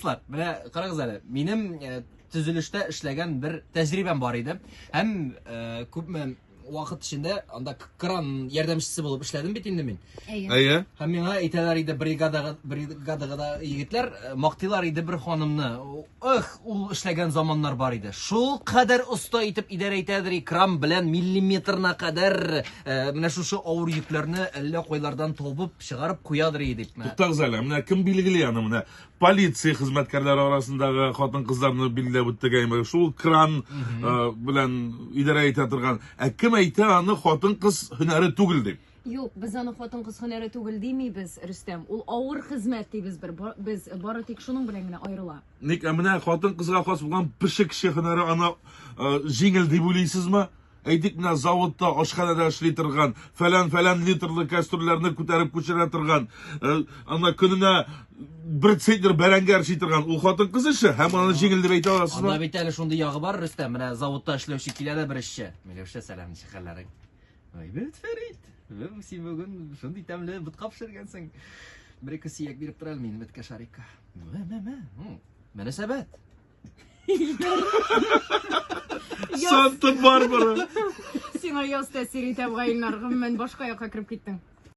Дуслар, менә карагыз әле, минем э, төзелештә эшләгән бер тәҗрибәм бар иде. Һәм э, күпме вакыт эчендә анда кран ярдәмчесе булып эшләдем бит инде мин. Әйе. Әйе. Һәм миңа әйтәләр иде бригадага бригадага да егетләр э, мактыйлар иде бер ханымны. Эх, ул эшләгән заманнар бар иде. Шул кадәр оста итеп идарә итәдер кран белән миллиметрына кадәр э, менә шушы авыр йөкләрне әллә кайлардан табып чыгарып куядыр иде дип. Менә. Туктагыз әле, менә кем билгели аны менә? Полиция хезмәткәрләре арасындагы хатын-кызларны билгеләп үттек әйме. Шул кран э, белән идарә итә торган. Ә кем әйтә аны хатын-кыз һөнәре түгел дип? Юк, без аны хатын-кыз һөнәре түгел димибез, Рөстәм. Ул авыр хезмәт дибез бер. Без бары тик шуның белән генә аерыла. Ник ә менә хатын-кызга хас булган пешекче һөнәре аны э, җиңел дип уйлыйсызмы? Әйтик, менә заводта, ашханәдә эшли торган, фәлән-фәлән литрлы кәстрүлләрне күтәреп күчерә торган, э, анда көненә бер центнер бәрәңге әрчи торган ул хатын-кыз эше һәм аны җиңел дип әйтә аласызмы? Анда бит әле шундый ягы бар, Рөстәм, менә заводта эшләүче килә дә бер эшче. Миләүшә, сәлам, ничек хәлләрең? Әйбәт, Фәрит. Син бүген шундый тәмле ботка пешергәнсең. Бер-ике сөяк биреп тор әле минем эткә Шарикка. Мә, мә, мә. Мөнәсәбәт. Санта Барбара. Сиңа яз тәэсир итә бугай, Илнар. Гомумән, башка якка кереп киттең.